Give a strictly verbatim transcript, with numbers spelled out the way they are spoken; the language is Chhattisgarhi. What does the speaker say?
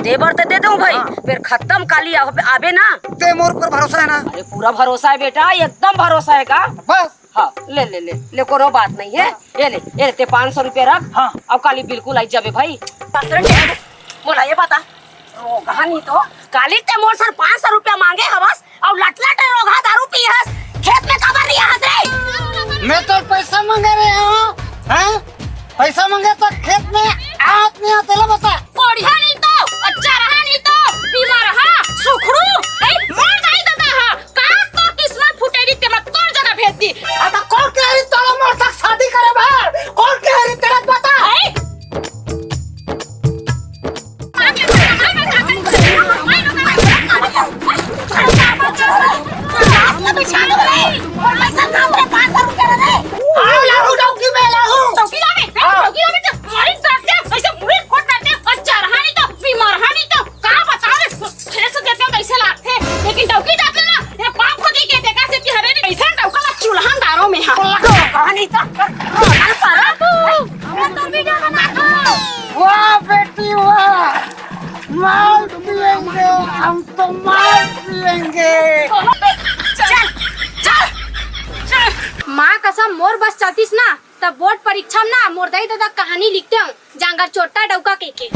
दे बर त दे दूं भाई, हाँ। फेर खत्म काली आबे ना। ते मोर ऊपर भरोसा है ना? अरे पूरा भरोसा है बेटा, एकदम भरोसा है का? बस। हाँ, ले ले ले ले, कोनो बात नहीं है। ये ले, ये ले, ते पाँच सौ रुपया रख। हाँ। अब काली बिल्कुल आई जाबे भाई। मोला ये बता, रोगहा नहीं तो काली ते मोर सर पाँच सौ रुपया मांगे हवस, अउ लट लट रोगहा दारू पी हस, खेत में काबर रिया हस रे? मैं तो पैसा मांगे रहे हूँ, हैं? पैसा मांगे तो खेत में आवत नहीं आते, ला बता। कोढ़िया नहीं तो, अच्छा रहा नहीं तो, बीमार हा, सुखरू, ए, मर जाई दादा हा। का तो किस्मत फुटेरी ते मत तोर जगह भेज दी। आ तो कौन कह रही तोला मोर साथ शादी करे बार? कौन कह रही तेरा बता? ए, लेकिन डौकी जात ले ना, ये पाप हो गई के देखा से कि हरे रे, ऐसा डौका ला चूल्हा डारो में हा। कहानी तो वाह बेटी वाह, मार पिएंगे हम तो, मार पिएंगे। चल, चल, चल। माँ कसम, मोर बस चलतीस ना, तब बोर्ड परीक्षा में ना मोर दाई ददा कहानी लिखते हो, जांगर चोट्टा डौका के के।